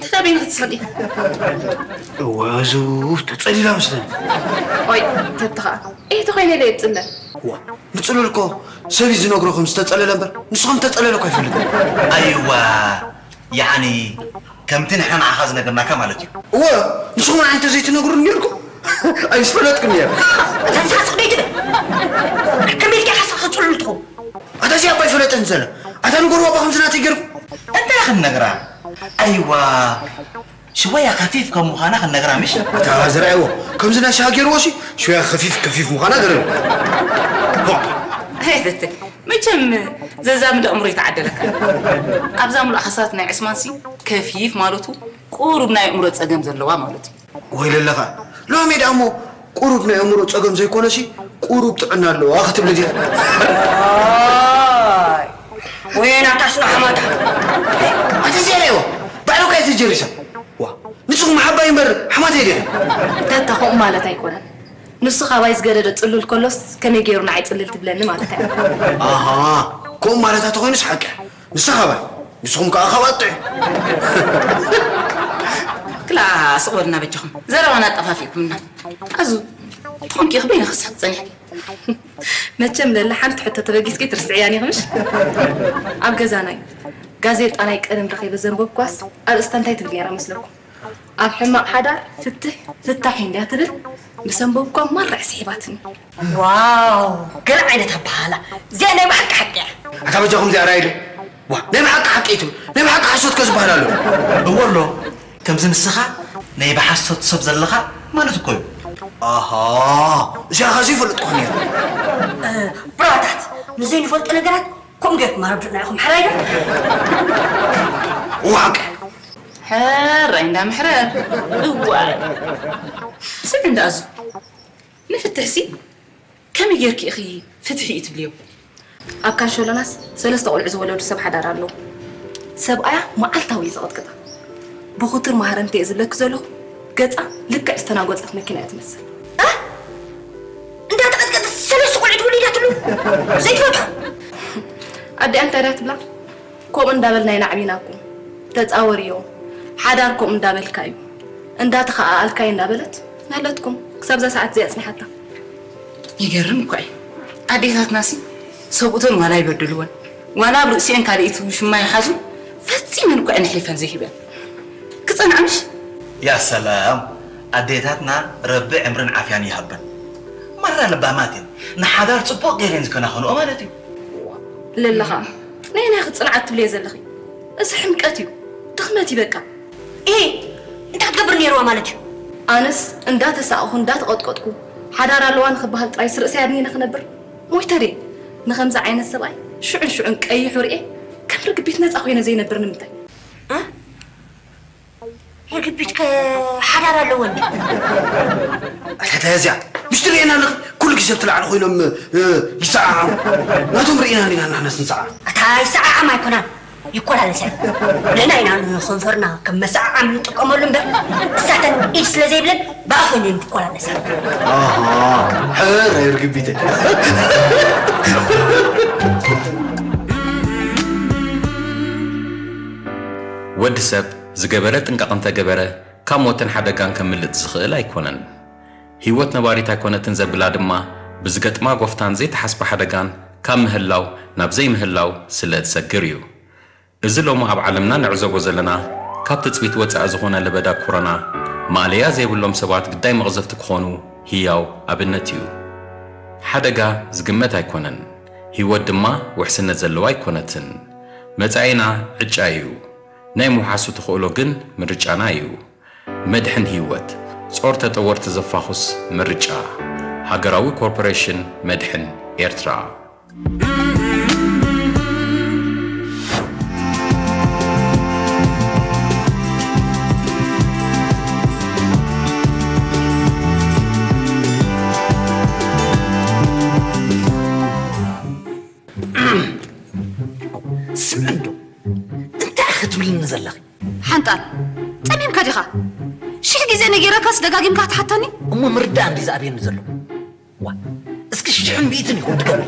ተዳበይኒ ክትስሕቂ። እወ፣ እዚ ተጸሊላ መስለኒ። ቆይ፣ ተትኻ። እየ ተኾይነ ኢለ እየ ዝጽለል። ዋ፣ ንጽሉል እኮ ሰብ እዩ ዝነግሮ ከም ዝተጸለለ እምበር፣ ንሱ ከም ዝተጸለለ እኮ ኣይፈልጥን። ኣይዋ፣ ያዕኒ ከምቲ ንሕና ንዓኻ ዝነገርናካ ማለት እዩ። እወ፣ ንስኹም ንዓይ እንተዘይትነግሩኒ ነይርኩም፣ ኣይዝፈለጥኩን ነይረ። ተንሳስቕ ደይ ትብል። ከመይ ኢልካ ኢኻ ሰብ ከጽሉል ትኸውን? ኣታ እዚ ኣባይ ፈለጠን ዘለ። ኣታ ንገርዋ ኣባ ከምዚ ናተይ ገርኩ። እንታይ ክንነግራ? ኣይዋ፣ ሽወያ ከፊፍ ከም ምዃና ክንነግራ ምሽ? ኣታ ዝረኣይዎ፣ ከምዚ ናይ ሻሃ ገይርዎ ሲ፣ ሽወያ ከፊፍ ከፊፍ ምዃና ገረሉ። ኣይዘተ፣ መቸም ዘዛምድ ኣእምሮ ይተዓደለካ። ኣብዛ ምሉእ ሓሳት ናይ ዕስማን ሲ፣ ከፊፍ ማለቱ ቁሩብ ናይ ኣእምሮ ጸገም ዘለዋ ማለት እዩ። ወይለለኻ ሎሚ ደኣ እሞ ቁሩብ ናይ ኣእምሮ ጸገም ዘይኮነሲ ቁሩብ ጥዕና ኣለዋ ክትብል ድያ? ወይ ናታስ ንሓማታ ኣቲ ዜረዮ ባዕሉ ካይ ተጀሪሳ ዋ ንስኹም ሓባይ እምበር ሓማተይ ዲኹም? ተታ ከምኡ ማለት ኣይኮነን። ንሱ ካባይ ዝገደደ ጽሉል ከሎስ ከመይ ገይሩ ንዓይ ጽልል ትብለኒ ማለት እዩ። ኣሃ ከምኡ ማለታ ተኾይኑስ ሓቂ ንሳ ካባይ ንስኹም ከኣ ካብ ኣጥዑ። ክላ ስቕ በልና በጃኹም ዘረባና ኣጠፋፊእኩምና። ኣዙ ተኾንኪ ኢኺ በይንኺ ክሳብ ጸኒሕኪ። መቸም ለለ ሓንቲ ሕቶ ተበጊስኪ ትርስዕያ ኔኺ ምሽ? ኣብ ገዛና እዩ ጋዜጣ ናይ ቀደም ረኺበ ዘንበብኳስ ኣርእስታ እንታይ ትብል ነይራ መስለኩም? ኣብ ሕማቕ ሓዳር ፍትሕ ፍታሕ እዩ እንድያ ትብል ምስ ኣንበብኳ ማራ ስሒባትኒ። ዋው ገለ ዓይነት ኣበሃህላ እዚኣ ናይ ብሓቂ ሓቂ እያ። ኣታ በጃኹም እዚኣ ራእይ ዶ ዋ ናይ ብሓቂ ሓቂ እዩ ትብል ናይ ብሓቂ ሓሶት ከ ዝበሃል ኣሎ። እወ ኣሎ ከምዚ ንስኻ ናይ ብሓሶት ሰብ ዘለኻ ማለት እኮ እዩ። ኣሃ እዚኣ ኸ ዘይፈልጥኩ ነይሩ። ብራታት ንዘይንፈልጦ ነገራት ከምኡ ጌርኩም ኣረድኡና ኢኹም ሓራይ ዶ? እወ ሓቂ። ሕራይ እንዳ ምሕረር እዋይ ስምዒ እንዳ ኣዙ ንፍትሕሲ ከመይ ጌርኪ ኢኺ ፍትሒ እዩ ትብልዮ? ኣብ ካሾሎናስ ሰለስተ ቆልዑ ዝወለዱ ሰብ ሓዳር ኣለዉ። ሰብኣያ መዓልታዊ እዩ ዝቕጥቅጣ። ብኹቱር ማህረምቲ እየ ዝብለኪ ዘለኹ። ገጻ ልክዕ ዝተናጎጸት መኪና እያ ትመስል። እንዳተቐጥቀጠት ሰለስተ ቆልዑ ትወሊዳትሉ ዘይትፈትሖ። ኣዲኣ እንታይ ድያ ትብላ? ከምኡ እንዳበልና ኢና ዓቢናኩም። ተጻወርዮ፣ ሓዳር ከምኡ እንዳበልካ እዩ፣ እንዳተኸኣኣልካ እዩ እንዳበለት ናለትኩም ክሳብ እዛ ሰዓት እዚኣ ኣጽኒሓታ። ይገርም እኳ እዩ። ኣዴታትናሲ ሰብኡተን ዋላ ኣይበድልወን፣ ዋላ ኣብ ርእሲአን ካልኢት ውሽማ ይሓዙ፣ ፈጺመን እኳ እየን ኣሕሊፈን ዘይህበን። ክጸንዓ ምሽ? ያ ሰላም ኣዴታትና ረቢ ዕምርን ዓፍያን ይሃበን። ማራ ለባማት እየን። ንሓዳር ጽቡቕ ገይረን ዝከናኸንኦ ማለት እዩ። ለለኻ ነየናይ ክጽንዓት ትብልየ ዘለኺ? እዚ ሕምቀት እዩ፣ ድኽመት እዩ በቃ። ኢሂ እንታይ ክትገብር ነይርዋ ማለት እዩ? ኣነስ እንዳተሳቐኹ እንዳተቐጥቀጥኩ ሓዳር ኣለዋ ንኽበሃል ጥራይስ ርእሰይ ኣድኒነ ክነብር ሞይተ ድየ? ንኸምዚ ዓይነት ሰብኣይ ሽዑን ሽዑን ቀይሑ ርእየ ከም ርግቢት ነጻ ኮይነ ዘይነብር ንምንታይ? ርግቢት ከ ሓዳር ኣለዎ እንዲ? ኣታ እዚኣ ምሽ ትርእየና ኣለኺ ኩሉ ግዜ ኣብቲ ላዕሊ ኮይኖም ይሰዓዓሙ ናቶም ርኢና ኢና ንሕናስ ንሰዓዓም ኣታ ይሰዓዓም ኣይኮናን ይኮላለሳ እዩ ንሕና ኢና ንኸንፈርና ከም መሰዓዓሚ ንጥቀመሉ እምበር እሳተን ኢድ ስለ ዘይብለን ብኣ ኮይነን ትኮላለሳ ኣሃ ሕራይ ርግቢተይ ወዲ ሰብ ዝገበረ ጥንቃቕ እንተገበረ ካብ ሞትን ሓደጋን ከምልጥ ዝኽእል ኣይኮነን። ህይወት ነባሪት ኣይኮነትን ዘብላ ድማ ብዝገጥማ ጎፍታን ዘይተሓስበ ሓደጋን ካብ ምህላው ናብ ዘይምህላው ስለ እትሰግር እዩ። እዚ ሎሚ ኣብ ዓለምና ንዕዘቦ ዘለና ካብ ትጽቢት ወጻኢ ዝኾነ ለበዳ ኮሮና ማእለያ ዘይብሎም ሰባት ግዳይ መቕዘፍቲ ክኾኑ ህያው ኣብነት እዩ። ሓደጋ ዝግመት ኣይኮነን። ህይወት ድማ ውሕስነት ዘለዋ ኣይኮነትን። መጻኢና ዕጫ እዩ። ናይ ምውሓሱ ተኽእሎ ግን ምርጫና እዩ። መድሕን ህይወት፣ ጾር ተጠወርቲ ዘፋኹስ ምርጫ። ሃገራዊ ኮርፖሬሽን መድሕን ኤርትራ። ስምዒ እንዶ እንታይ ኢኺ ትብልኒ ዘለኺ? ሓንጣል ጸሚምካ ዲኻ? ሽሕ ግዜ ነጊረካስ ደጋጊምካ ትሓተኒ? እሞ ምርዳእ እንዲ ዝኣብየኒ ዘሎ። ዋ እስኪ ሽሕን ሚእትን ይኹን ድገሚ።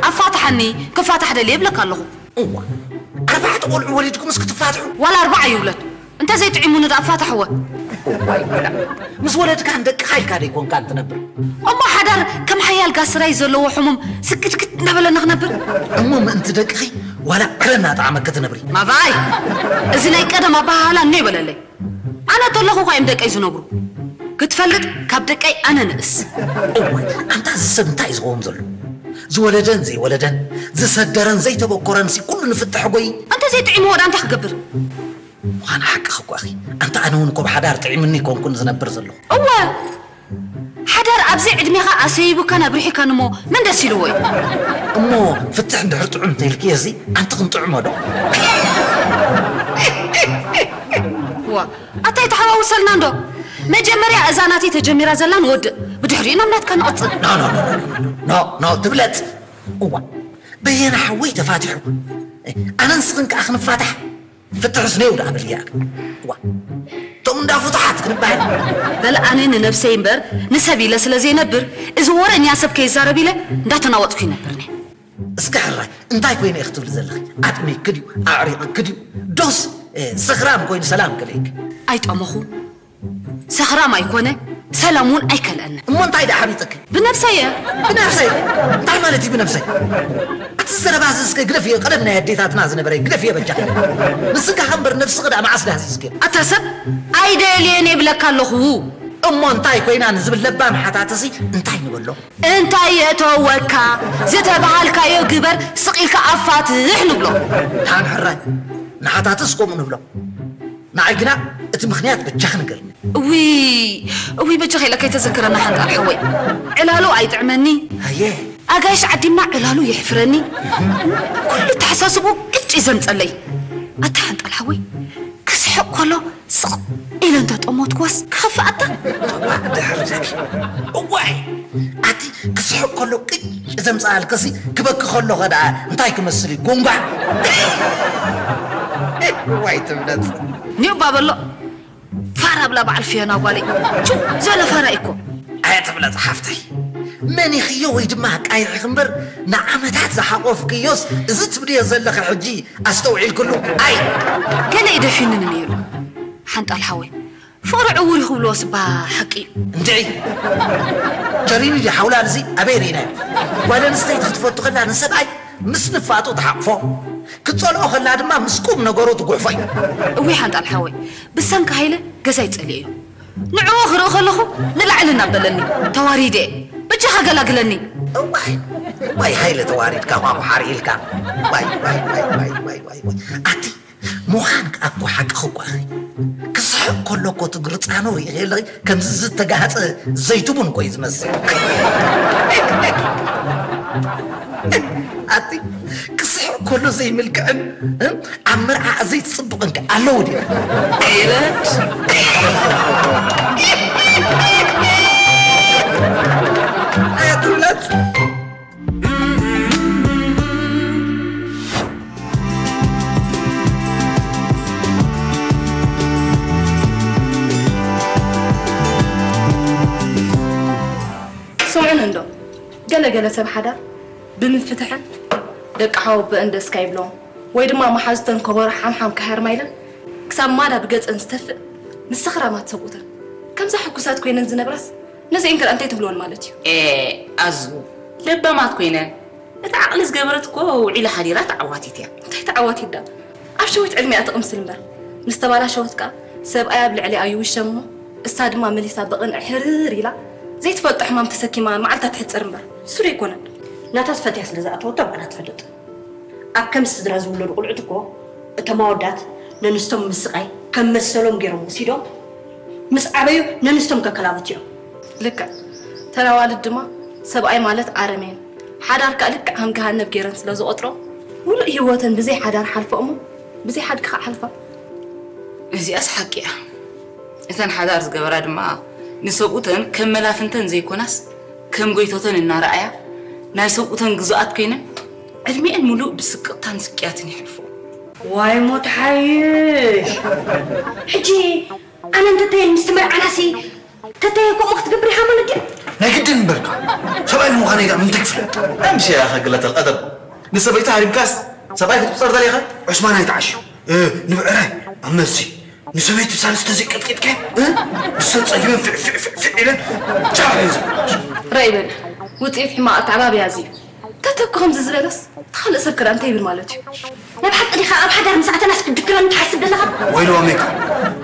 ኣፋትሓኒ ክፋታሕ ደልየ እብለካ ኣለኹ። እዋ ኣርባዕተ ቆልዑ ወሊድኩም እስኪ ትፋትሑ። ዋላ ኣርባዓ ይውለድ። እንተ ዘይጥዒሙኒ ደኣ ፋታሕወ። እዋይ ወላ፣ ምስ ወለድካን ደቅኻ ኢልካ ደይኮንካን ትነብር። እሞ ሓዳር ከም ሓያል ጋስራይ ዘለዎ ሕሙም ስግድግድ እናበለና ክነብር? እሞ ምእንቲ ደቅኺ ዋላ ዕረ እናጠዓመኪ ትነብሪ? ማባይ፣ እዚ ናይ ቀደም ኣበሃህላ እነ ይበለለይ። ኣነ ተለኹ እኳ እዮም ደቀይ ዝነብሩ። ክትፈልጥ ካብ ደቀይ ኣነ ንእስ። እዋይ፣ ኣንታ እዚ ሰብ እንታይ እዩ ዝኸውን ዘሎ? ዝወለደን ዘይወለደን፣ ዝሰደረን ዘይተበኮረን ሲ ኩሉ ንፍትሕ ጎይ። እንተ ዘይጥዒምዎ ዳ እንታይ ክገብር? ምዃን ሓቅኺ እኮ ኢኺ። ኣንታ ኣነ እውን እኮ ብሓዳር ጥዒምኒ ኣይኮንኩን ዝነብር ዘለኹ። እወ፣ ሓዳር ኣብዚ ዕድሜኻ ኣሰይቡካን ኣብሪሑካን እሞ መን ደስ ኢልዎ እዩ? እሞ ፍትሕ እንድሕር ጥዑም እንተኢልክዮ እዚ ኣንቲ ክንጥዕሞ ዶ? ዋ፣ ኣታይ ተሓዋውሰልና እንዶ? መጀመርያ እዛ ናተይ ተጀሚራ ዘላ ንወድእ፣ ብድሕሪኡ ናብ ናትካ ንቕጽል። ኖ፣ ኖ፣ ኖ፣ ኖ፣ ኖ፣ ኖ፣ ኖ፣ ትብለጽ። እዋ፣ በየነ ሓወይ ተፋቲሑ። ኣነ ንስኽን ከኣ ክንፋታሕ። ፍትሕስ ነይው ደኣ በልያ። እዋ፣ እቶም እንዳ ፍቱሓት ክንበሃል። በል ኣነ ንነብሰይ እምበር ንሰብ ኢለ ስለ ዘይነብር፣ እዚ ወረኛ ሰብ ከይዛረብ ኢለ እንዳተናወጽኩ ይነብር ነይ። እስከ ሕራይ፣ እንታይ ኮይነ ኢኺ ትብሊ ዘለኺ? ኣጥሚቅኪ ድዩ? ኣዕሪቕኪ ድዩ? ዶስ፣ እ፣ ሰኽራም ኮይኑ ሰላም ከለይክ? ኣይጠመኹ። ሰኽራም ኣይኮነ፣ ሰላም እውን ኣይከልአነ። እሞ እንታይ ደኣ ሓቢጥኪ? ብነብሰየ። ብነብሰይ? እንታይ ማለት እዩ ብነብሰይ? ኣቲ ዘረባ እዚ እስከ ግደፍዮ፣ ቀደም ናይ ኣዴታትና ዝነበረ ግደፍዮ በጃ። ንስካ ከ እምበር ነብስኺ ደኣ መዓስ ደኣ ሒዝክዮ? ኣታ ሰብ ኣይደልየን እብለካ ኣለኹ። እሞ እንታይ ኮይና ንዝብል ለባም ሓታትሲ እንታይ ንበሎ? እንታይ የእተወካ? ዝተባሃልካዮ ግበር፣ ስቕ ኢልካ ኣፋትሕ ንብሎ። ደሓን ሕራይ፣ ንሓታትስ ከምኡ ንብሎ። ንዓይ ግና እቲ ምኽንያት በጃኺ ንገርኒ። እውይ፣ እውይ፣ በጃኺ ኢለ ከይተዘክረና ሓንጣል ሓወይ። ዕላሉ ኣይጥዕመኒ። ኣየ። ኣጋይሽ ዓዲምና ዕላሉ የሕፍረኒ። ኩሉ ተሓሳስቡ ቅጭ እዩ ዘምጸለይ። ኣታ ሓንጣል ሓወይ፣ ክስሕቕ ከሎ ስቕ ኢለ እንተጠሞትክዋስ ክኸፍኣታ። ድሕር ዘኪ። እዋይ፣ ኣቲ ክስሕቕ ከሎ ቅጭ ዘምጽኣልከሲ ክበኪ ከሎ ኸ ደኣ እንታይ ክመስል እዩ? ጎንጓ። እዋይ ትብለጽ። ኒው ባበሎ። ፋራ ብላ በዓል ፍዮና ጓለይ። ቹ፣ ዘለ ፋራ እኮ። ኣየ ትብለጽ ሓፍተይ። መኒኽዮ ወይ ድማ ኣቃይዒኺ እምበር ንዓመታት ዝሓቆፍክዮስ እዚ ትብልዮ ዘለኺ ሕጂ ኣስተውዒልክሉ? ኣይ። ገለ እዩ ደፊኑኒ ነይሩ። ሓንጣል ሓወይ። ፍቕሪ ዕዉር እዩ ክብልዎ ስባ ሓቂ እዩ። እንድዒ። ጀሪኒ ድዩ ሓውላል እዚ ኣበይ ርኢናዮ? ጓል ኣንስተይቲ ክትፈቱ ከላ ንሰብኣይ ምስ ንፋጡ ትሓቕፎ። ክትጸልኦ ከላ ድማ ምስ ቁም ነገሩ ትጉሕፎ እዩ። እውይ ሓንጣል ሓወይ። ብሰንኪ ሃይለ ገዛይ ጸሊኤዮ። ንዕኡ ክርኢ ከለኹ ንላዕሊ እናበለኒ። ተዋሪደ። በጃኻ ገላግለኒ። እዋይ፣ እዋይ ሃይለ ተዋሪድካ ኳኩ ሓርኢልካ። ዋይ፣ ዋይ፣ ዋይ። ኣቲ ምዃን ከኣ እኮ ሓቅኺ እኮ ኢኺ። ክስሕቕ ከሎ እኮ እቲ ግርጻኑ ርኢኺ ኣለኺ፣ ከምዚ ዝተጋህጸ ዘይትቡን እኮ እዩ ዝመስል። ኣቲ ክስሕቕ ከሎ ዘይምልክዕን፣ እ፣ ኣብ መርዓ ዘይትጽብቕን ከ ኣለዉ ድዩ? ኤለት። ኣያ ትብለጽ። ስምዑኒ እንዶ፣ ገለ ገለ ሰብ ሓዳር ብምፍትሕን ደቂ ሓወቦአን ደስካ ይብሎም፣ ወይ ድማ መሓዙተን ከበሮ ሓምሓም ክሃርማ ኢለን ክሳብ ማዳ ብገጸን ዝተፍእ ምስ ሰኽራማት ሰብኡተን ከምዛ ሕጉሳት ኮይነን ዝነብራስ፣ ነዚአን ከ እንታይ ትብልወን ማለት እዩ? ኤ፣ ኣዙ ለባማት ኮይነን፣ እቲ ዓቕሊ ዝገበረት እኮ ውዒላ ሓዲራ ተዓዋቲት እያ። እንታይ ተዓዋቲት ደኣ? ኣብ ሸዊት ዕድሚኣ ትቕምስል እምበር፣ ምስ ተባላሸወት ከኣ ሰብኣያ ኣብ ልዕሊኣ ይውሸም እሞ፣ እሳ ድማ መሊሳ ብቕንዒ ሕርር ኢላ ዘይትፈልጦ ሕማም ተሰኪማ መዓልታ ትሕጽር እምበር፣ እሱ ዶ ኣይኮነን? ናታ ዝፈትያ ስለ ዝኣተወቶ ባዕላ ትፈልጥ። ኣብ ከም ስድራ ዝውለዱ ቁልዑት እኮ እቶም ኣወዳት ነንስቶም ምስቓይ ከም መሰሎም ገይሮም ወሲዶም፣ ምስ ዓበዩ ነንስቶም ከከላብቱ እዮም። ልክዕ። ተን ኣዋልድ ድማ ሰብኣይ ማለት ኣረሜን፣ ሓዳር ከኣ ልክዕ ከም ገሃነብ ገይረን ስለ ዝቖጥሮ፣ ሙሉእ ህይወተን ብዘይ ሓዳር ሓልፎ እሞ ብዘይ ሓድጊ ከኣ ሓልፋ። እዚኣስ ሓቂ እያ። እተን ሓዳር ዝገበራ ድማ ንሰብኡተን ከም መላፍንተን ዘይኮናስ ከም ጎይቶተን እናረኣያ ናይ ሰብኡተን ግዙኣት ኮይነን ዕድሚኤን ሙሉእ ብስቅቕታን ስቅያትን የሕልፎ። ዋይ ሞት ሓይሽ! ሕጂ ኣነ እንተተየን ምስቲ መርዓናሲ ተተየ ከምኡ ክትገብር ኢኻ ማለት ድዩ? ናይ ግድን እምበርካ። ሰብኣይ ንምዃነይ ደኣ ምንታይ ክፍለጥ? أمشي يا أخي قلة الأدب. ንሰበይቲ ሃሪምካስ ሰብኣይ ክትቁጸር ደሊኻ? ዑስማን ኣይትዓሽ። እ፣ ንብዕራይ ኣብ ነብሲ። ንሰበይቲ ሳልስተ ዘይቀጥቂጥካዮ ንሰን ጸጊበን ፍዕ ፍዕ ፍዕ ፍዕ ኢለን ቻው ኢለን ዝብላሽ። ራይ በል ውፅኢት ሕማቕ ኣተዓባብያ እዚ እዩ። ተተኩ ከምዚ ዝበለስ ተኻልእ ሰብ ክዳ እንታይ ይብል ማለት እዩ? ናይ ብሓቂ ዲኻ ኣብ ሓዳር ምስ ኣተናስ ክትድክረኒ ትሓስብ ዘለኻ? ወይሎ ሜካ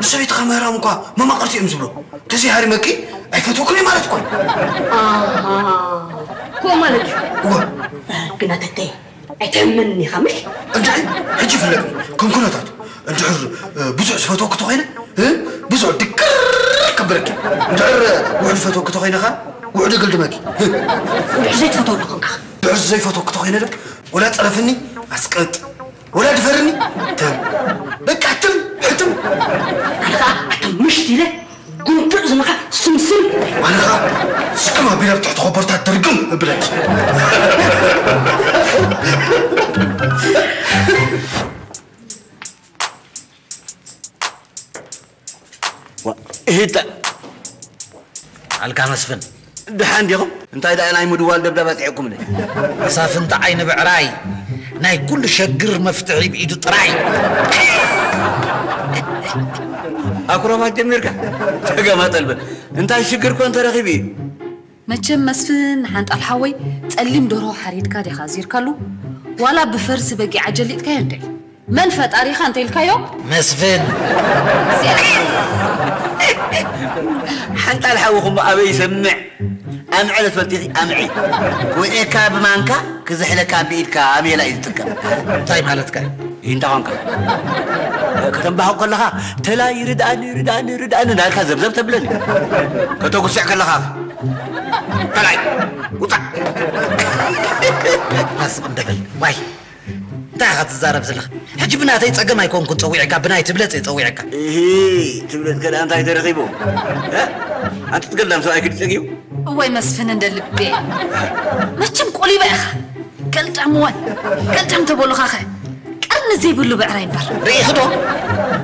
ንሰበይትኻ ምህራም እኳ መማቕርቲ እዮም ዝብሎ። ተዘይሃሪመኪ ኣይፈትወክን እየ ማለት እኳ እዩ። ኣሃ፣ ከምኡ ማለት እዩ። እወ። ግና ተተይ ኣይተመንን ኢኻ ምሽ? እንድዒ ሕጂ ፍለጥ ከም ኩነታቱ እንድሕር ብዙሕ ዝፈትወኪ ተኾይነ ብዙሕ ድክር ከብለኪ። እንድሕር ውሕድ ዝፈትወኪ ተኾይነ ኸ ውሕድ ግልድመኪ። ውሕድ ዘይትፈትወሉ ኮንካ። እንድሕር ዘይፈትወኪ ተኾይነ ዶ ወላ ጸረፍኒ ኣስቀጥ ወላ ድፈርኒ ትም በቃ ትም ሕትም። ኣነ ከዓ ኣቶም ምሽት ኢለ ጉንፍዕ ዝመኻ ስምስም። ኣነ ከዓ ስክም ኣቢለ ኣብ ትሕቲ ኮቦርታት ድርግም እብለኪ። እህተ ኣልካ መስፍን ደሓን ዲኹም? እንታይ ደኣ ናይ ምድዋል ደብዳብ ኣጽዒቕኩምኒ? መሳፍንቲ ዓይኒ ብዕራይ ናይ ኩሉ ሸግር መፍትሒ ብኢዱ ጥራይ። ኣኩረፋት ጀሚርካ ጸገም ኣጠልበ እንታይ ሽግር ኮን ተረኺቡ እዩ? መቸም መስፍን ሓንጣል ሓወይ ጸሊም ደርሆ ሓሪድካ ዲኻ ኣዚርካሉ ዋላ ብፈርሲ በጊዕ ኣጀሊጥካዮ እንድዒ? መን ፈጣሪኻ እንተኢልካዮ? መስፍን። ሓንጣል ሓውኹም ኣበይ ይሰምዕ? ኣምዐ ለትፈልጢኺ ኣምዒ። ክውዕየካ ብማንካ ክዝሕለካ ብኢድካ ኣሜላ እዩ ዝጥቀም። እንታይ ማለትካ እዩ? ይንታ ኾንካ ከተንባህቕ ከለኻ ተላይ ርድኣኒ ርድኣኒ ርድኣኒ እንዳልካ ዘብዘብ ተብለኒ። ከተጉስዕ ከለኻ ተላይ ውፃእ። ስቕ እንደበል ዋይ እንታይ ኢኻ ትዛረብ ዘለኻ? ሕጂ ብናተይ ጸገም ኣይኮንኩን ጸዊዐካ፣ ብናይ ትብለጽ እየ ጸዊዐካ። እሂ ትብለጽ ከ ደኣ እንታይ ተረኺቡ? እ? ኣንቲ ትገልዳም ሰብኣይኪ ድዩ ጸጊቡ? እዋይ መስፍን እንደ ልቤ መቸም ቆሊባ ኢኻ። ገልዳም እዋይ ገልዳም ተበሉኻኸ ቀርኒ ዘይብሉ ብዕራይ እምበር። ርኢኺ ዶ?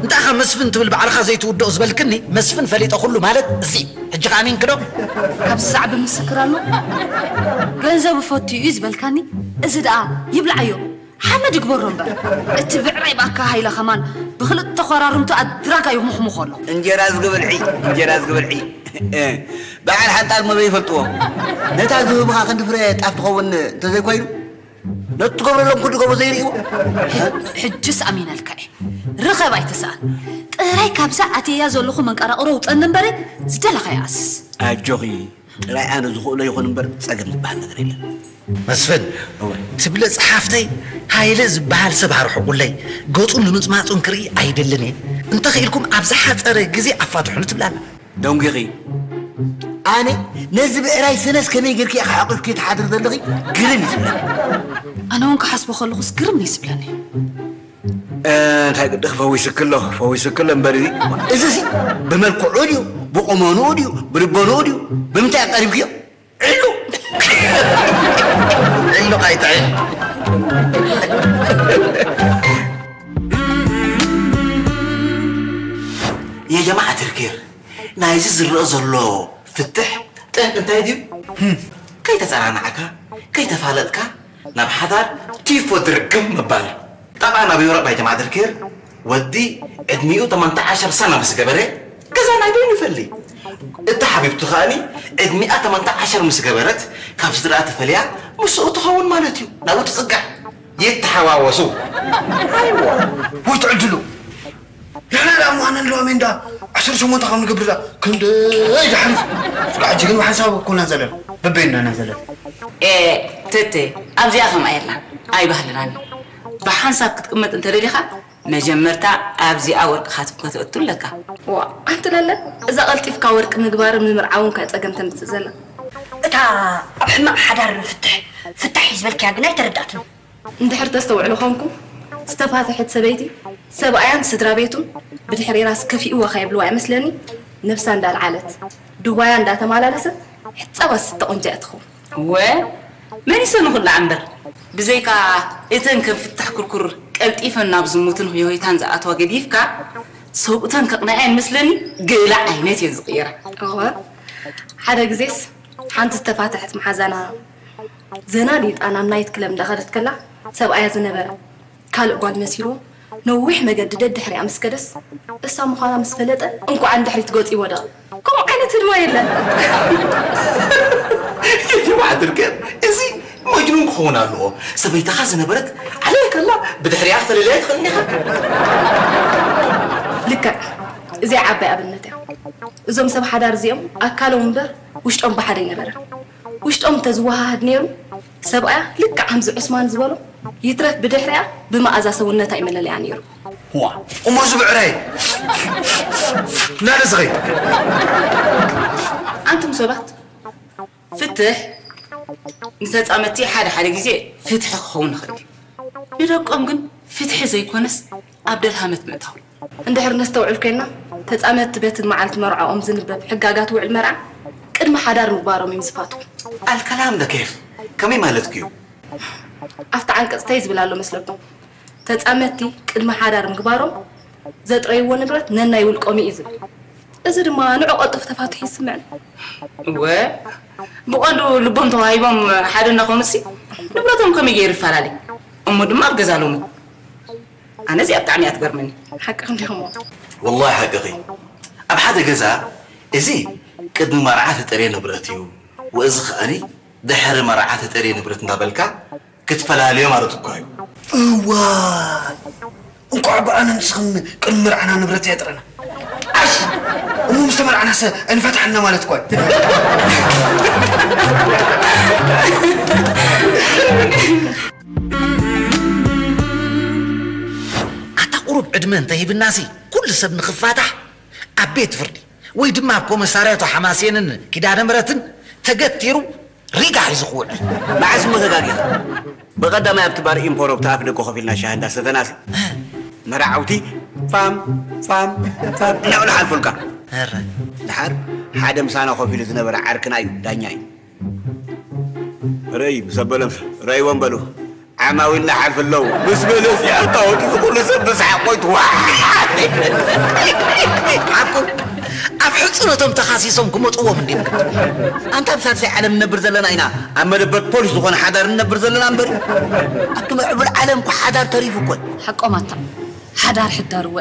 እንታይ ኢኻ መስፍን ትብል ባዕልኻ ዘይትውድኦ ዝበልክኒ መስፍን ፈሊጠ ኩሉ ማለት እዚ ሕጂ ከ ኣሚንኪ ዶ? ካብዚ ዛዕቢ ምስክር ኣሎ? ገንዘብ እፈቱ እዩ ዝበልካኒ እዚ ደኣ ይብልዓዮ ሓመድ ይግበሮ እምበር እቲ ብዕራይ ብኣካ ሃይለ ከማን ብክልተ ኮራርምቱ ኣድራጋ ይሙኽሙኾ ኣሎ። እንጀራ ዝግበልዒ እንጀራ ዝግበልዒ በዓል ሓንጣል መበይ ይፈልጥዎ ነታ ዝህብኻ ክንዲ ፍረ ጣፍ ትኸውን እንተዘይኮይኑ ነቲ ትገብረሎም ኩሉ ገብሮ ዘይርእይዎ ሕጅስ ኣሚነልካ እየ ርኸብ ኣይትስኣን ጥራይ ካብዛ ኣትየያ ዘለኹ መንቀራቕሮ ውፀኒ እምበረ ዝደለኻዮ ኣስስ ኣጆኺ ጥራይ ኣነ ዝኽእሎ ይኹን እምበር ጸገም ዝበሃል ነገር የለን። መስፍን፣ ትብለጽ ሓፍተይ፣ ሃይለ ዝበሃል ሰብ ኣርሕቑለይ፣ ገጹን ልምጽማጹን ክርኢ ኣይደልን እየ። እንተኽኢልኩም ኣብ ዝሓጸረ ግዜ ኣፋትሑኒ ትብላና። ደንጒኺ። ኣነ ነዚ ብዕራይ ሰነስ ከመይ ጌርኪ ኢኻ ሓቑፍኪ ትሓድሪ ዘለኺ ግርም እዩ ዝብለኒ። ኣነ እውን ክሓስቦ ከለኹስ ግርም እዩ ዝብለኒ። እንታይ ግድኺ ፈዊስኪ ኣሎ ፈዊስኪ ኣሎ እምበር እዚ እዚ ሲ ብመልክዑ ድዩ ብቑመንኡ ድዩ ብልቦንኡ ድዩ ብምንታይ ቀሪብክዮ ዕሉ ዕሉ ኣይትዕል የጀማዓ ትርኪር ናይዚ ዝረአ ዘሎ ፍትሕ ጠንቂ እንታይ ድዩ ከይተፀናናዕካ ከይተፋለጥካ ናብ ሓዳር ቲፎ ድርግም ምባል እዩ። ጠብዓ ናብ ኤውሮጳ ይጀምዓ ድርኪር ወዲ ዕድሚኡ ተማንተ ዓሸር ሰና ምስ ገበረ ገዛ ናይ በይኑ ይፈሊ። እታ ሓቢብቱ ከኣኒ ዕድሚኣ ተማንተ ዓሸር ምስ ገበረት ካብ ስድርኣ ተፈልያ ምስኡ ትኸውን ማለት እዩ። ናብኡ ትጽጋዕ። ይተሓዋወሱ። ኣይዋ። ወይ ትዕድሉ። ንሕና ደኣ እሞ ኣነን ሎሚ እንዳ ዓሰርተ ሸሞንተ ካብ ንገብር ደኣ ክንደይ ድሓሪፍ። ስጋዕ ሕጂ ግን ብሓንሳብ እኮ ኢና ዘለና። በበይንና ኢና ዘለና። ኤ ተተ ኣብዚኣ ከምኣ የላን ኣይባህልናን እዩ። ብሓንሳብ ክትቅመጥ እንተደሊኻ መጀመርታ ኣብዚኣ ወርቅኻ ትብ ከተእቱ ኣለካ። ዋ ኣንቲ ለለ እዛ ቀልጢፍካ ወርቂ ምግባርን ምምርዓውን ከ ጸገም ተምጽእ ዘላ። እታ ኣብ ሕማቕ ሓዳር ፍትሕ ፍታሕ እዩ ዝበልክያ ግን ኣይተረዳእትን። እንድሕር ተስተውዕሉ ኾንኩም ዝተፋተሐት ሰበይቲ ሰብኣያን ስድራ ቤቱን ብድሕሪራስ ከፊእዋ ከየብልዋ እመስለኒ ነብሳ እንዳልዓለት ዱባያ እንዳተማላለሰት ሕጻባ ስተቆንጃ እያ ትኸውን። እወ መሊሰ ንኹላ እምበር ብዘይካ እተን ከም ፍታሕ ኩርኩር ቀልጢፈን ናብ ዝሙትን ህዮይታን ዝኣትዋ ገዲፍካ ሰብኡተን ከቕንዐ እመስለኒ ገለ ዓይነት እየን ዝቕይራ። እወ ሓደ ግዜስ ሓንቲ ዝተፋተሐት መሓዛና ዘና ሊጣ ናብ ናይት ክለብ እንዳኸደት ከላ ሰብኣያ ዝነበረ ካልእ ጓል መሲልዎ ነዊሕ መገዲ ደድሕሪኣ ምስ ከደስ፣ እሳ ምዃና ምስ ፈለጠ፣ እንኳዕ ንድሕሪት ገጹ ይወደቐ። ከምኡ ዓይነት ህድማ የለን። ይባዕድር ግን እዚ መጅኑን ክኸውን ኣለዎ። ሰበይትኻ ዝነበረት ዓለል ከላ ብድሕሪኣ ክተለልያ ኣይትኽእልን ኢኻ። ልክዕ። እዚኣ ዓባይ ኣብነት እያ። እዞም ሰብ ሓዳር እዚኦም ኣካሎም እምበር ውሽጦም ብሓደ ኣይነበረን። ውሽጦም እንተዝወሃሃድ ነይሩ፣ ሰብኣያ ልክዕ ከምዚ ዑስማን ዝበሎ ይትረፍ ብድሕሪኣ ብመኣዛ ሰውነታ እዩ መለለያ ነይሩ። ዋ፣ እሞ እዚ ብዕራይ ናደ ዝኸይ ኣንቱም ሰባት፣ ፍትሕ ንተጻመቲ ሓደ ሓደ ግዜ ፍትሒ ክኸውን ይኽእል እዩ። ንደቆም ግን ፍትሒ ዘይኮነስ ኣብ ደልሃመት ምእታው። እንድሕር ነስተውዕል ኮይና፣ ተጻመድቲ በቲ መዓልቲ መርዓኦም ዝንበብ ሕጋጋት ውዕል መርዓ ቅድሚ ሓዳር ምግባሮም እዮም ዝፋትዉ። ኣልከላም ደኬፍ ከመይ ማለትኩ እዩ? ኣብቲ ዓንቀጽ እንታይ ዝብል ኣሎ መስለኩም? ተጻመድቲ ቅድሚ ሓዳር ምግባሮም ዘጥረይዎ ንብረት ነናይ ውልቆም እዩ ዝብል። እዚ ድማ ንዑ ቀልጡፍ ተፋትሑ ይስምዕን። እወ፣ ብቐንዱ ልቦም ተዋሂቦም ሓደ እናኾኑሲ ንብረቶም ከመይ ገይሩ ይፈላለይ? እሞ ድማ ኣብ ገዛ ሎሚ ኣነ እዚኣ ብጣዕሚ እያ ትገርመኒ። ሓቅኺ እንዲኹም። ወላሂ ሓቅኺ። ኣብ ሓደ ገዛ እዚ ቅድሚ መርዓ ተጠርየ ንብረት እዩ፣ ወእዚ ከኣኒ ድሕሪ መርዓ ተጠርየ ንብረት እንዳበልካ ክትፈላልዮ ማለት እኳ እዩ። እዋይ፣ እንኳዕ ብኣነ ንስኽን ቅድሚ መርዓና ንብረት የጥረና። ኣሽ፣ እሞ ምስ ተመርዓናሰ እንፈትሓልና ማለት እኳ እዩ። ኣታ ቁሩብ ዕድመ እንተሂብናሲ ኩሉ ሰብ ንኽፋታሕ ኣብ ቤት ፍርዲ ወይ ድማ ኣብ ኮመሳርያቶ ሓማሴንን ኪዳነ ምረትን ተገቲሩ ሪጋ ሒዙ ክውዕል። መዓስ እሞ ተጋጊኻ? ብቐዳማይ ኣብቲ ባር ኢምፖሮ ብቲ ኣፍ ደገ ኮፍ ኢልና ሻሂ እንዳሰተናሲ መራዕውቲ ፋም ፋም ፋም እናበሉ ሓልፉልካ። እረ ድሓር ሓደ ምሳና ኮፍ ኢሉ ዝነበረ ዓርክና እዩ ዳኛ እዩ። ርእይ ምስ ኣበሎም ርእይዎም በሉ ዓማዊልና ሓልፊ ኣለዉ ምስ በለ እዚኣ እታወት እዚ ኩሉ ሰብ ብሰሓቕ ቆይቱ ዋሕ። ዓቁ ኣብ ሕጹ ነቶም ተኻሲሶም ክመጽዎም እንዲም። ኣንታ ኣብ ሳልሳይ ዓለም ንነብር ዘለና ኢና ኣብ መደበር ፖሊስ ዝኾነ ሓዳር ንነብር ዘለና እምበር ኣብቲ ምዕቡል ዓለም እኮ ሓዳር ተሪፉ እኮ። ሓቆም ኣታ ሓዳር ሕዳር እወ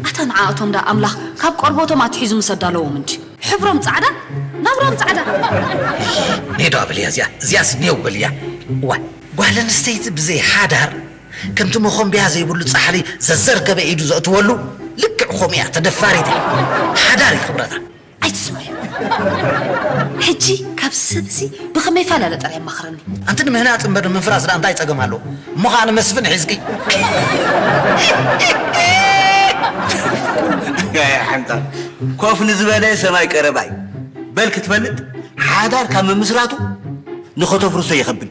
ኣታ ንዓኣቶም ደኣ ኣምላኽ ካብ ቆርበቶም ኣትሒዙ ምስ ኣዳለዎም እንጂ። ሕብሮም ጻዕዳ ናብራም ጻዕዳ። ኔዶ በልያ እዚኣ እዚኣስ ኔው በልያ። እዋ ጓል ኣንስተይቲ ብዘይ ሓዳር ከምቲ መኾምብያ ዘይብሉ ጻሕሊ ዘዘርገበ ኢዱ ዘእትወሉ ልክዕ ከምኡ እያ ተደፋሪት እያ። ሓዳር እዩ ክብረታ። ኣይትስምዒ። ሕጂ ካብ ሰብሲ ብኸመይ ፈላለ ጥራይ ኣማኽረኒ። ኣንቲ ንምህናፅ እምበር ንምፍራስ ደኣ እንታይ ፀገም ኣለዎ? እሞ ኸዓ ንመስፍን ሒዝኪ። ሓንታ ኮፍ ንዝበለ ሰማይ ቀረባይ በል ክትፈልጥ ሓዳር ካብ ምምስራቱ ንኸተፍርሶ ይኸብድ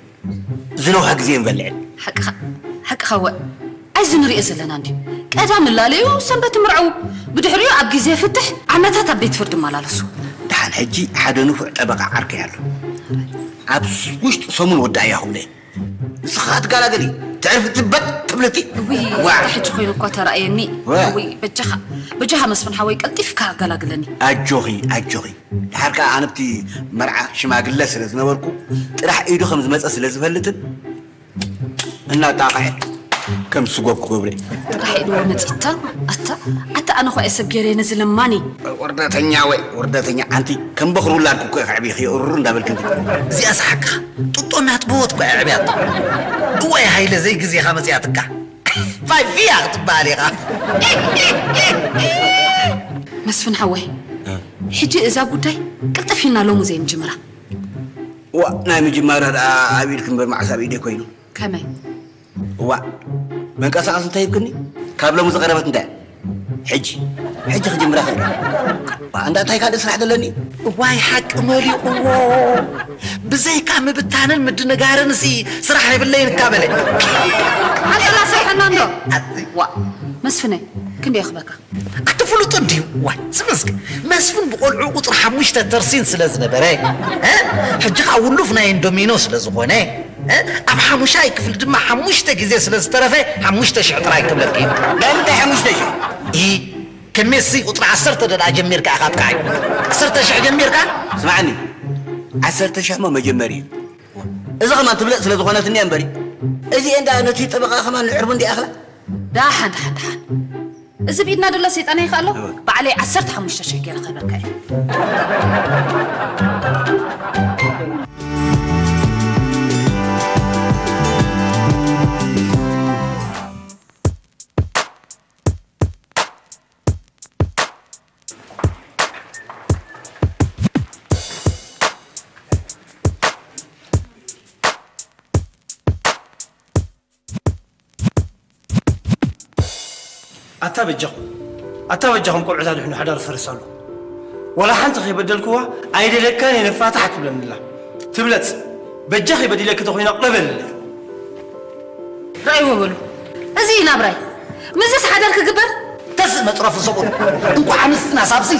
ዝነውሐ ግዜ ንበልዕን ሓቅኻ ሓቅኻ ወ ኣይዚ ንሪኦ ዘለና እንድዩ ቀዳም እላለዩ ሰንበት ምርዐዉ ብድሕሪኡ ኣብ ግዜ ፍትሕ ዓመታት ኣብ ቤት ፍርዲ እመላለሱ ደሓን ሕጂ ሓደ ንፉዕ ጠበቓ ዓርከይ ኣሎ ኣብ ውሽጢ ሰሙን ወዳእያ ክብለ ንስኻ ትገላገሊ ትዕርፊ ትበጥ ትብልቲ ዋ ሕጂ ኮይኑ እኳ ተራእየኒ ዊ በጃኻ በጃኻ መስፍን ሓወይ ቀልጢፍካ ኣገላግለኒ ኣጆኺ ኣጆኺ ድሓር ከኣ ኣነ ኣብቲ መርዓ ሽማግለ ስለ ዝነበርኩ ጥራሕ ኢዱ ከም ዝመጸ ስለ ዝፈልጥን እናጣቕዐ ከም ስጎብ ክገብረ ጥራሕ ኢድዎ መጺታ ኣታ ኣታ ኣነ ኾ ሰብ ገይረ ነዚ ለማኒ ውርደተኛ ወይ ውርደተኛ ኣንቲ ከም በኽሪ ውላድኩ እኮ ከዕብኺ እሩር እንዳበልክ እንዲ እዚኣስ ሓቅኻ ጡጦ እናጥበወት እኮ ኣዕብያቶ እዋይ ሃይለ ዘይግዜኻ መጺኣትካ ፋይፍያ ክትበሃል ኢኻ መስፍን ሓወይ ሕጂ እዛ ጉዳይ ቅልጥፍ ኢልና ሎሚ ዘይንጅምራ ዋ ናይ ምጅማራ ደኣ ኣብ ኢድኪ እምበር መዓስ ኣብ ኢደይ ኮይኑ ከመይ ዋ መንቀሳቐሲ እንታይ ሂብክኒ ካብ ሎሚ ዝቐረበት እንታይ ሕጂ ሕጂ ክጅምራ ክእል እንዳ እንታይ ካልእ ስራሕ ዘለኒ እዋይ ሓቂ መሊቕዎ ብዘይካ ምብታንን ምድንጋርን ሲ ስራሕ የብለይን እካ በለ ሓንተላ ሰይሐና እንዶ ዋ መስፍነ ክንደይ ክበካ ኣቲ ፍሉጥ እንድዩ ዋይ ዝመስክ መስፍን ብቆልዑ ቁፅሪ ሓሙሽተ ተርሲን ስለ ዝነበረ ሕጂ ከዓ ውሉፍ ናይ እንዶሚኖ ስለ ዝኾነ ኣብ ሓሙሻይ ክፍሊ ድማ ሓሙሽተ ግዜ ስለ ዝተረፈ ሓሙሽተ ሽሕ ጥራይ ክብለኪ እዩ ናይ ምንታይ ሓሙሽተ ሽሕ ኢ ከሜሲ ቁፅሪ ዓሰርተ ደዳ ጀሚርካ ኢኻ ጥቃይ ዓሰርተ ሽሕ ጀሚርካ ስማዕኒ ዓሰርተ ሽሕ ሞ መጀመሪ እዩ እዚ ኸማን ትብለጥ ስለ ዝኾነትኒ እያ እምበሪ እዚኤን ደኣ ነቲ ጠበቓ ኸማን ንዕርቡ እንዲኣኽላ ዳሓን ዳሓን ዳሓን፣ እዚ ብኢድና ዘሎ ሰይጣን ይኸኣሎ። ባዕለይ ዓሰርተ ሓሙሽተ ሽሕ ገይረ ክህበካ እየ። ኣታ በጃኹም፣ ኣታ በጃኹም፣ ቆልዑት ኣድሕኑ፣ ሓዳር ፈርስ ኣሎ። ወላ ሓንቲ ከይበደልክዋ ኣይደለካን እየ ንፋታሕ ትብለኒ ኣላ። ትብለጽ፣ በጃኺ በዲለኪ ተኾይና ቅረበልለይ። ራእይዎ በሉ። እዚ እዩ ናብራይ። ምስዚስ ሓዳር ክግበር? ተስእ መጥረፊ ሰብኡት። እንኳዕ ኣምስትና ሳብዚ።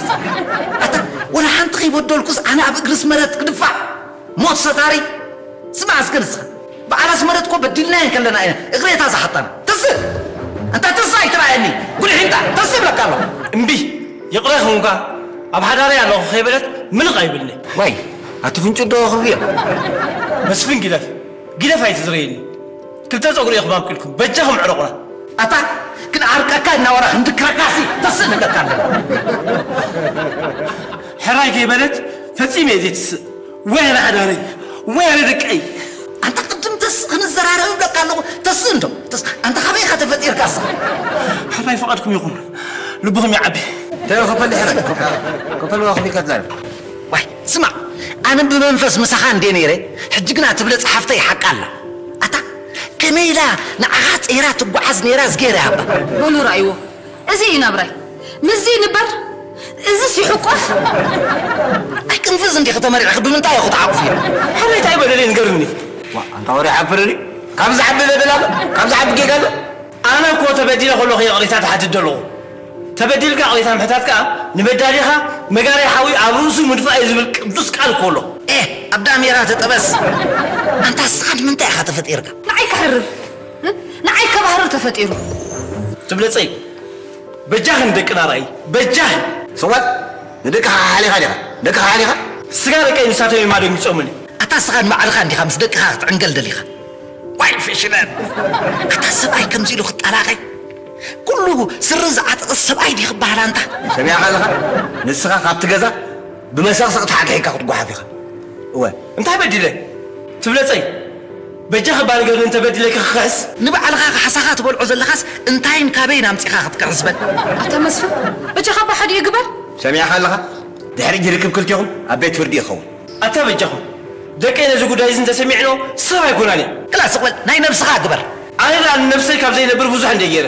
ኣታ፣ ወላ ሓንቲ ከይበደልኩስ ኣነ ኣብ እግሪ ኣስመረት ክድፋዕ። ሞት ሰታሪ። ስማዕ እስከ ንስኻ። በዓል ኣስመረት እኮ በዲልናየን ከለና ኢና እግሬታ ዝሓታና። ተስእ። እንታ ተስእ ኣይትረኣየኒ። ጉልሒንታ። ተስእ እብለካ ኣለኹ። እምቢ። ይቕረ ይኹንካ። ኣብ ሓዳረይ ኣለኹ ከይበለት ምልቕ ኣይብልኒ። ዋይ፣ ኣቲ ፍንጭ ዶ ክርዮ? መስፍን ግደፍ። ግደፍ ኣይትዝረየኒ። ክልተ ጸጉሪ ኢኹም ኣብቂልኩም። በጃኹም ዕረቑና። ኣታ ክንዓርቀካ እናወራ ክንድክረካሲ ተስእ ንብለካ ኣለና። ሕራይ ከይበለት ፈጺመ እየ ዘይትስእ። ወይ ኣነ ሓዳረይ፣ ወይ ኣነ ደቀይ። ኣንታ ቅድም ተስእ ክንዘራረብ እብለካ ኣለኹ። ተስእ እንዶ። ተስ-፣ ኣንታ ካበይ ኢኻ ተፈጢርካ እስኻ? ሕራይ ፍቓድኩም ይኹን። ልብኹም ይዓቢ። ተዮ ከፈል ሕራይ። ከፈል ዋኽቢ ከዛር። ዋይ፣ ስማዕ፣ ኣነ ብመንፈስ ምሳኻ እንዴ ነይረ፣ ሕጂ ግና ትብለ ጸሓፍተይ ሓቃ ኣላ። ኣታ፣ ከመይ ኢላ ንዓኻ ጸይራ ትጓዓዝ ነይራ ዝገይረ ሃባ። በሉ ርኣይዎ፣ እዚ እዩ ናብራይ። ምስዚ ንበር፣ እዚ ሲሕቆፍ። ኣይ፣ ቅንፍዝ እንዲኺ ተመሪዕኺ ብምንታይ ኢኹ ተዓቑፍዮ? ሕራይ እንታይ በደለይ ንገርኒ። ዋ፣ ኣንታ ወሬ ሓፍርኒ። ካብ ዝዓቢ በደል ኣሎ? ካብ ዝዓቢ ጌጋ ኣሎ? ኣነ እኮ ተበዲለ ከለኹ ይቕሬታ ትሓትት ዘለኹ። ተበዲልካ ይቕሬታ ምሕታት ከኣ ንበዳሊኻ መጋረይ ሓዊ ኣብ ርእሱ ምድፋእ እዩ ዝብል ቅዱስ ቃል እኮ ኣሎ። ኤህ፣ ኣብ ዳሜራ ተጠበስ። ኣንታ እስኻ ንምንታይ ኢኻ ተፈጢርካ? ንዓይ ከሕርር፣ እ? ንዓይ ከባህርር ተፈጢሩ። ትብለጸይ፣ በጃኺ ንደቅና ርኣይ፣ በጃኺ። ስወት፣ ንደቅኻ ሓሊኻ ዲኻ? ደቅኻ ሓሊኻ? ስጋ ደቀይ ንሳቶም እዮም ኣደንጊጾምኒ። ኣታ እስኻ ንባዕልኻ እንዲኻ ምስ ደቅኻ ክትዕንገል ደሊኻ? ዋይ ፍሽለት! ኣታ ሰብኣይ ከምዚ ኢሉ ክጣላቐይ? ኩሉ ስሪ ዝዓጠቐ ሰብኣይ ድዩ ክበሃል ኣንታ? ሰሚዕኻ ኣለኻ? ንስኻ ካብቲ ገዛ ብመሰቕሰቕቲ ሓድሒድካ ክትጓሓፍ ኢኻ። እወ። እንታይ በዲለ? ትብለጸይ? በጃኻ እባ ንገርኒ እንተ በዲለኪ ክኽሕስ? ንባዕልኻ ካሕሳኻ ትበልዖ ዘለኻስ እንታይን ካበይን ኣምጺኻ ክትክሕስ በል? ኣታ መስፍን፣ በጃኻ እባ ሓዲኡ ግበር። ሰሚዕኻ ኣለኻ? ድሕሪ ሕጂ ርክብ ክልቴኹም ኣብ ቤት ፍርዲ ይኸውን። ኣታ በጃኹም፣ ደቀይ ነዚ ጉዳይ እዚ እንተሰሚዕንኦ ሰብ ኣይኮናን እየን። ክላ ስቕ በል፣ ናይ ነብስኻ ግበር። ኣነ ደኣ ንነብሰይ ካብ ዘይነብር ብዙሕ እንደ ገይረ፣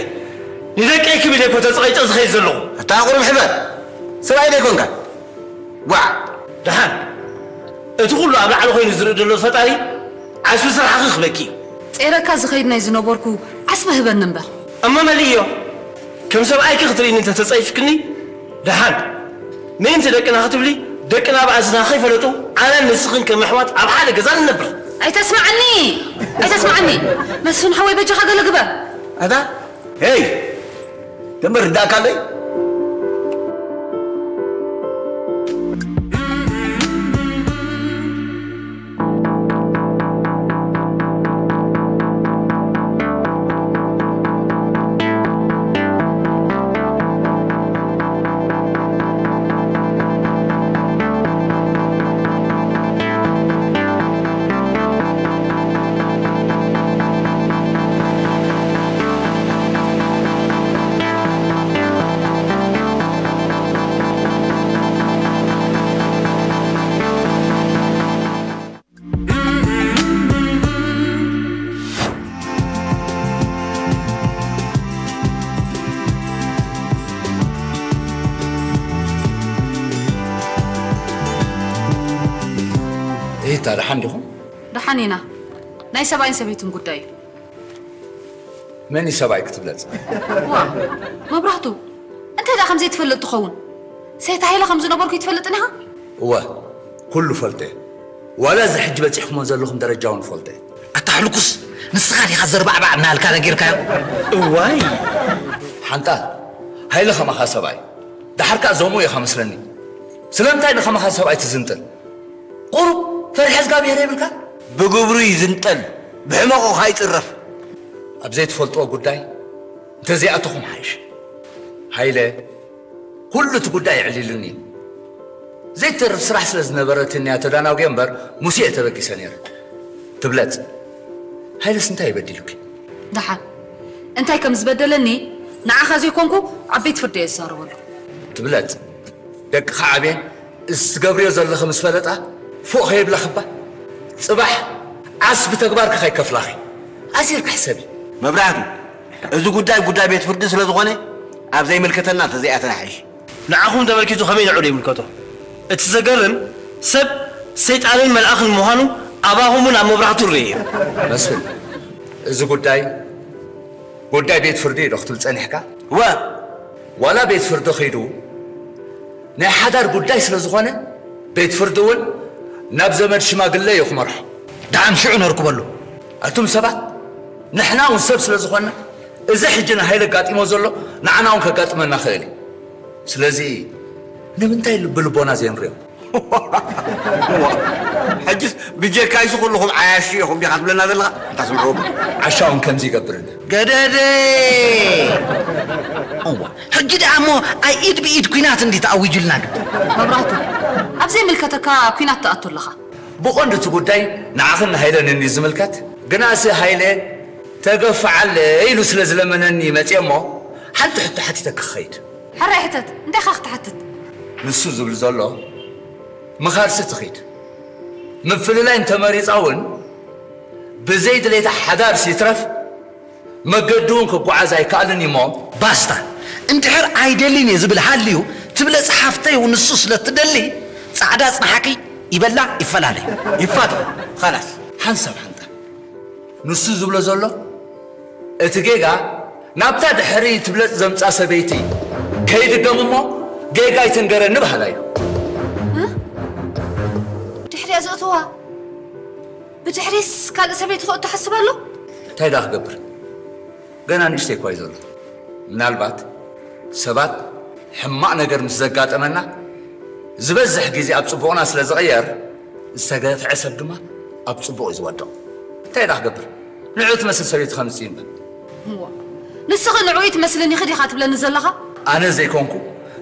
ንደቀይ ክብል እየ እኮ ተጸቒጠ ዝኸይድ ዘለኹ። ኣታ ቁሩብ ሕበር፣ ሰብኣይ ዶ ኣይኮንካን? ዋዕ! ደሓን፣ እቲ ኩሉ ኣብ ላዕሊ ኮይኑ ዝርኢ ዘሎ ፈጣሪ ዓስቢ ስራሕኺ ክህበኪ እዩ። ጸይረካ ዝኸይድ ናይ ዝነበርኩ ዓስቢ ህበኒ እምበር። እሞ መሊእዮ። ከም ሰብኣይኪ ክትርእይኒ እንተተጸይፍክኒ፣ ደሓን፣ ምእንቲ ደቅና ክትብሊ፣ ደቅና ብኣዝና ከይፈለጡ፣ ኣነን ንስኽን ከም ኣሕዋት ኣብ ሓደ ገዛ ንነብር። ኣይተስምዓኒ! ኣይተስምዓኒ! መስፍን ሓወይ በጃኻ ገለ ግበር። ኣታ፣ ሄይ! ደንበር ርዳእካ ኣለይ? እታ ደሓን ዲኹም? ደሓን ኢና። ናይ ሰብኣይን ሰበይትን ጉዳይ እዩ። መን እዩ ሰብኣይ ክትብለጽ? ዋ፣ መብራህቱ፣ እንታይ ደኣ ከም ዘይትፈልጥ ትኸውን? ሰይት ሃይለ ከም ዝነበርኩ ይትፈልጥን ኢኻ? እወ፣ ኩሉ ፈልጠ። ዋላ እዚ ሕጂ በጺሕኩሞ ዘለኹም ደረጃ እውን ፈልጠ። ኣታ ሕልኩስ፣ ንስኻ ዲኻ ዘርባዕባዕ እናበልካ ነጊርካዮ? እዋይ! ሓንጣል፣ ሃይለ ከማኻ ሰብኣይ፣ ደሓር ከኣ ዘምኡ ኢኻ መስለኒ። ስለምንታይ ንኸማኻ ሰብኣይ ትዝንጥል? ቁሩብ ፈሪሐ እግዚኣብሄር የብልካ? ብግብሩ ይዝንጠል፣ ብሕመቑ ኸኣ ይጽረፍ። ኣብ ዘይትፈልጥዎ ጉዳይ እንተዘይኣተኹም ሓይሽ። ሃይለ፣ ኩሉ እቲ ጉዳይ የዕሊሉኒ እዩ። ዘይተርፍ ስራሕ ስለ ዝነበረትኒ እያ ተዳናጉየ እምበር፣ ሙሴ እየ ተበጊሰ ነይረ። ትብለጽ፣ ሃይለስ እንታይ ይበዲሉኪ? ደሓን እንታይ ከም ዝበደለኒ ንዓኻ ዘይኮንኩ ኣብ ቤት ፍርዲ እየ ዝዛረበሉ። ትብለጽ፣ ደቅኻ ዓብየን እዚ ትገብርዮ ዘለኺ ምስ ፈለጣ ፎእ ከይብላ ክባ ጽባሕ ዓስ ብተግባርኪ ከይከፍላኺ ኣሲርካ ሕሰቢ። መብራህቱ፣ እዚ ጉዳይ ጉዳይ ቤት ፍርዲ ስለ ዝኾነ ኣብ ዘይምልከተና ተዘይኣተና ሕሽ። ንዓኹም ተመልኪቱ ከመይ ንዑ ይምልከቶ? እቲ ዘገርም ሰብ ሰይጣንን መልኣኽን ምዃኑ ኣባኹምን ኣብ መብራህቱ ርእየ። መስፍን፣ እዚ ጉዳይ ጉዳይ ቤት ፍርዲ እዩ ዶ ክትብል ጸኒሕካ? ወ ዋላ ቤት ፍርዲ ኺዱ ናይ ሓዳር ጉዳይ ስለ ዝኾነ ቤት ፍርዲ እውን ናብ ዘመድ ሽማግለ እዩ ክመርሖ። ደሓን ሽዑ ነርክበሉ። ኣቱም ሰባት ንሕና እውን ሰብ ስለ ዝኾንና እዚ ሕጂ ንሃይለ ኣጋጢሞ ዘሎ ንዓና እውን ከጋጥመና ኽእል እዩ። ስለዚ ንምንታይ ልቢ ልቦና ዘይንሪኦ? ሕጅስ ብጀካይሱ ኩልኹም ዓያሹ ኢኹም ዲኻ ትብለና ዘለኻ? እንታ ስምዑ። ዓሻ እውን ከምዚ ይገብር እንደ። ገደደ እዋ ሕጂ ደኣ እሞ ኣይ ኢድ ብኢድ ኲናት እንዲ ተኣዊጁልና ግን መብራህቱ ኣብ ዘይምልከተካ ኲናት ትኣቱ ኣለኻ። ብቐንዱ እቲ ጉዳይ ንዓኽን ንሃይለን እንድዩ ዝምልከት። ግናሲ ሃይለ ተገፍዓለ ኢሉ ስለ ዝለመነኒ መፅየ እሞ ሓንቲ ሕቶ ሓቲተኪ ክኸይድ። ሕራይ ሕተት፣ እንታይ ኢኻ ክትሓትት? ንሱ ዝብል ዘሎ ምኻርሲ ትኺድ። ምፍልላይ እንተመሪጻ እውን ብዘይ ድሌታ ሓዳርሲ ይትረፍ መገዲ እውን ክጓዓዝ ኣይከኣልን እዩ እሞ። ባስታ፣ እንድሕር ኣይደልን እየ ዝብል ሃልዩ ትብለጽ ሓፍተይ እውን ንሱ ስለ ትደሊ ጻዕዳ ጽንሓኪ ይበላ ይፈላለዩ። ይፋቱ፣ ኻላስ። ሓንሳብ ሓንጣ። ንሱ ዝብሎ ዘሎ እቲ ጌጋ ናብታ ድሕሪ ትብለጽ ዘምጻ ሰበይቲ ከይድገም እሞ ጌጋ ኣይትንገረኒ በሃላይ እዩ። ድሕሪኣ ዘእትዋ ብድሕሪስ ካልእ ሰበይቲ ክእቱ ሓስብ ኣሎ? እንታይ ደኣ ክገብር? ገና ንእሽተይ እኳ እዩ ዘሎ። ምናልባት ሰባት ሕማቕ ነገር ምስ ዘጋጠመና ዝበዝሕ ግዜ ኣብ ጽቡቕና ስለ ዝቕየር ዝተገፍዐ ሰብ ድማ ኣብ ጽቡቕ እዩ ዝወድቕ። እንታይ ደኣ ክገብር? ንዕኡ ትመስል ሰበይቲ ከምጽእ እዩ እምበር። እዋ ንስኺ ንዕኡ ትመስልኒ ኢኺ ዲኻ ትብለኒ ዘለኻ? ኣነ ዘይኮንኩ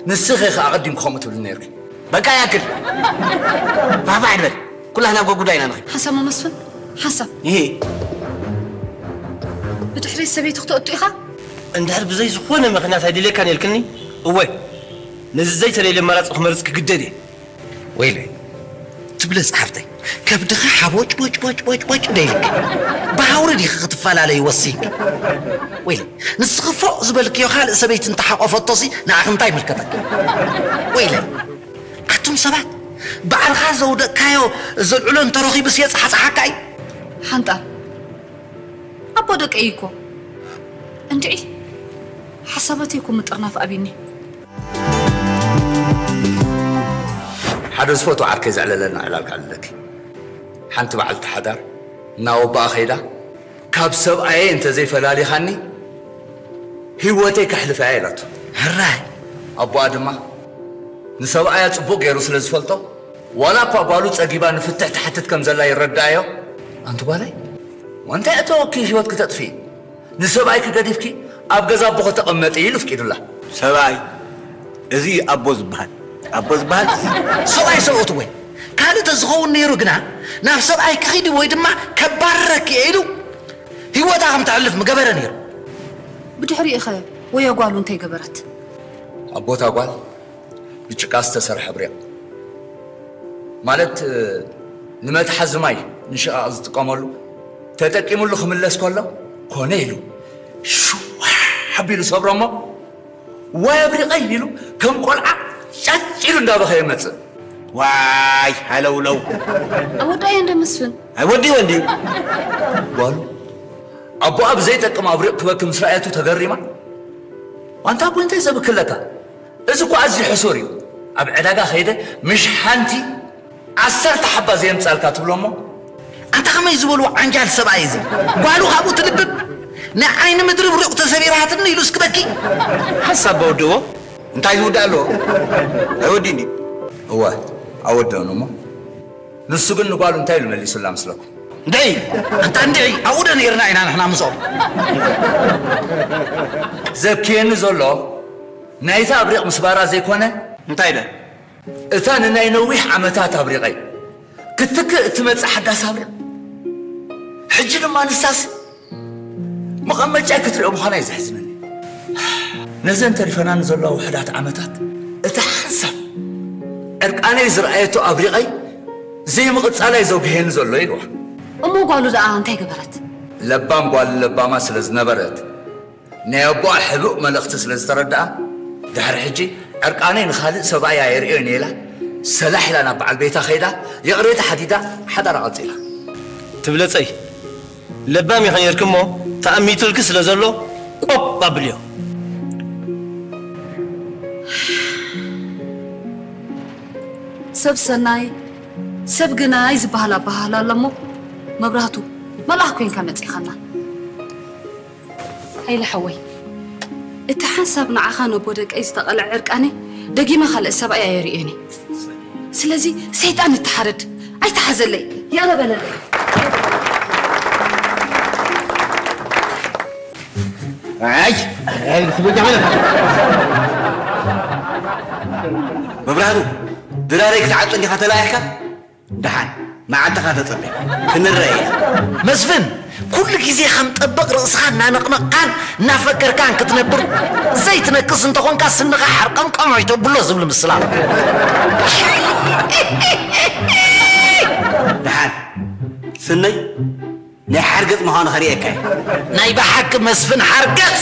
ንስኺ ኢኺ ኣቐዲምኪ ከምኡ ትብሊ ነይርኪ። በቃ ያክል ፋሕፋሕ ንበል ኩላህና ጎጉዳ ኢና ንኺድ ሓንሳብ መስፍን ሓንሳብ ይሄ ብድሕሪ ሰበይቲ ክተእቱ ኢኻ እንድሕር ብዘይ ዝኾነ ምኽንያት ኣይደልየካን የልክኒ እወ ነዚ ዘይተለየለ ኣማራፂ ክመርፅ ክግደድ እየ ወይለይ ትብለ ፀሓፍተይ ከብድኻ ሓቦጭ ቦጭ ቦጭ ቦጭ ቦጭ ደይልክ ብሃውሪ ዲኺ ክትፈላለዩ ወሲንኪ ወይለይ ንስኺ ፎቕ ዝበልክዮ ካልእ ሰበይቲ እንተሓቆፈቶሲ ንዓኺ እንታይ ይምልከተኪ ወይለይ ኣቱም ሰባት ባዕልኻ ዘውደቅካዮ ዘልዕሎ እንተረኺቡስ የፀሓፅሓካ እዩ ሓንጣል ኣቦ ደቀይ እኮ እንድዒ ሓሳባተይ እኮ ምጥርናፍ ኣብኒ ሓደ ዝፈትዎ ዓርከይ ዘዕለለና ዕላል ክዕልለኪ ሓንቲ በዓልቲ ሓዳር ናብ ኣቦኣ ከይዳ ካብ ሰብኣየይ እንተዘይፈላሊኻኒ ህይወተይ ከሕልፍ እያ ኢላቶ። ሕራይ! ኣቦኣ ድማ ንሰብኣያ ጽቡቕ ገይሩ ስለ ዝፈልጦ ዋላ እኳ ጓሉ ጸጊባ ንፍትሕ ትሓትት ከም ዘላ ይረድኣዮ። ኣንቲ ጓለይ እንታይ እተወኪ ህይወት ክተጥፍኢ ንሰብኣይኪ ገዲፍኪ ኣብ ገዛ ኣቦ ከተቐመጢ ኢሉ ፍቂዱላ። ሰብኣይ እዚ ኣቦ ዝበሃል ኣቦ ዝበሃል እዚ ሰብኣይ ሰብኦት ወይ ካልእ ተዝኸውን ነይሩ ግና ናብ ሰብኣይ ክኺዲ ወይ ድማ ከባርረኪ እየ ኢሉ ህይወታ ከም ተሕልፍ ምገበረ ነይሩ። ብድሕሪኡ ኸ ወዮ ጓሉ እንታይ ገበረት? ኣብ ቦታ ጓል ብጭቃ ዝተሰርሐ ብሬቕ ማለት ንመትሓዚ ማይ ንሽቓቕ ዝጥቀመሉ ተጠቂሙሉ ክምለስ ከሎ ኮነ ኢሉ ሽዋ ኣቢሉ ሰብሮ እሞ ወይ ኣብሪቐይ ኢሉ ከም ቆልዓ ጫጭ ኢሉ እንዳበኸየ ይመፅእ። ዋይ ሃለውለው ኣወዳእዮ እንደ መስፍን ኣይወዲእዎ እንድዩ ጓሉ ኣቦኣ ብዘይጠቅም ኣብሪቕ ክበኪ ምስ ረኣየቱ ተገሪማ ኣንታ ኣቦይ እንታይ ዘብክለካ እዚ እኮ ኣዝዩ ሕሱር እዩ ኣብ ዕዳጋ ከይደ ምሽ ሓንቲ ዓሰርተ ሓባ ዘየምጻልካ ትብሎ እሞ ኣንታ ከመይ ዝበልዎ ዓንጃል ሰብኣይ እዚ ጓሉ ካብኡ ትልብብ ናይ ዓይኒ ምድሪ ብሪቑ ተሰቢራትኒ ኢሉ እስክበኪ ሓሳብ በውድዎ እንታይ ዝውዳእ ኣለዎ ኣይወዲ እንድዩ እወ ኣወደኑ እሞ ንሱ ግን ንጓሉ እንታይ ኢሉ መሊሱላ ምስለኩም እንድዒ፣ ኣንታ እንድዒ፣ ኣብኡ ዶ ነይርና ኢና ንሕና ምስኦም? ዘብክየኒ ዘሎ ናይታ ኣብሪቕ ምስባራ ዘይኮነ፣ እንታይ ደ? እታ ንናይ ነዊሕ ዓመታት ኣብሪቐይ ክትክእ እትመጽእ ሓዳስ ኣብሪቕ፣ ሕጂ ድማ ንሳስ መቐመጫ ክትሪኦ ምዃና እዩ ዘሕዝነኒ። ነዘን ተሪፈናኒ ዘለዋ ውሑዳት ዓመታት፣ እቲ ሓንሳብ ዕርቃነይ ዝረኣየቶ ኣብሪቐይ ዘይምቕጻላ እዩ ዘጉህየኒ ዘሎ ኢልዋ። እሞ ጓሉ ደኣ እንታይ ገበረት? ለባም ጓል ለባማ ስለ ዝነበረት፣ ናይ ኣቦኣ ሕቡእ መልእኽቲ ስለ ዝተረድኣ፣ ድሕሪ ሕጂ ዕርቃነይ ንኻልእ ሰብኣይ ኣየርእዮን ኢላ፣ ሰላሕ ኢላ ናብ በዓል ቤታ ከይዳ፣ ይቕሬታ ሓቲታ፣ ሓዳራ ቀጺላ። ትብለጸይ፣ ለባም ኢኺ ነይርኪ እሞ፣ ተኣሚቱልኪ ስለ ዘሎ፣ ቆብ ኣብልዮ። ሰብ ሰናይ፣ ሰብ ግናይ ዝበሃል ኣበሃህላ ኣሎ እሞ፣ መብራህቱ፣ መልኣኽ ኮይንካ መጺኻና። ሃይለ ሓወይ፣ እቲ ሓንሳብ ንዓኻ ነቦ ደቀይ ዝተቐልዐ ዕርቃነይ፣ ደጊመ ካልእ ሰብኣይ ኣየርእዮን እየ። ስለዚ ሰይጣን ይተሓረድ፣ ኣይተሓዘለይ፣ ይቕረ በለለይ። ኣይ፣ ኣይ፣ ስሙ ጃመለ። መብራህቱ፣ ድራረይ ክትዓጹ እንዲኻ ተላኢኽካ? ደሓን፣ መዓልትኻ ተጸበ። ክንረአ ኢና። መስፍን፣ ኩሉ ግዜ ከም ጠበቕ ርእስኻ እናነቕነቕካን እናፈከርካን ክትነብር ዘይትነክስ እንተኾንካ፣ ስንኻ ሓርቀምቀም ኣይተብሎ ዝብል ምስላ። ደሓን፣ ስነይ ናይ ሓርገጽ ምዃኑ ከርእየካ እየ። ናይ ብሓቂ መስፍን ሓርገጽ!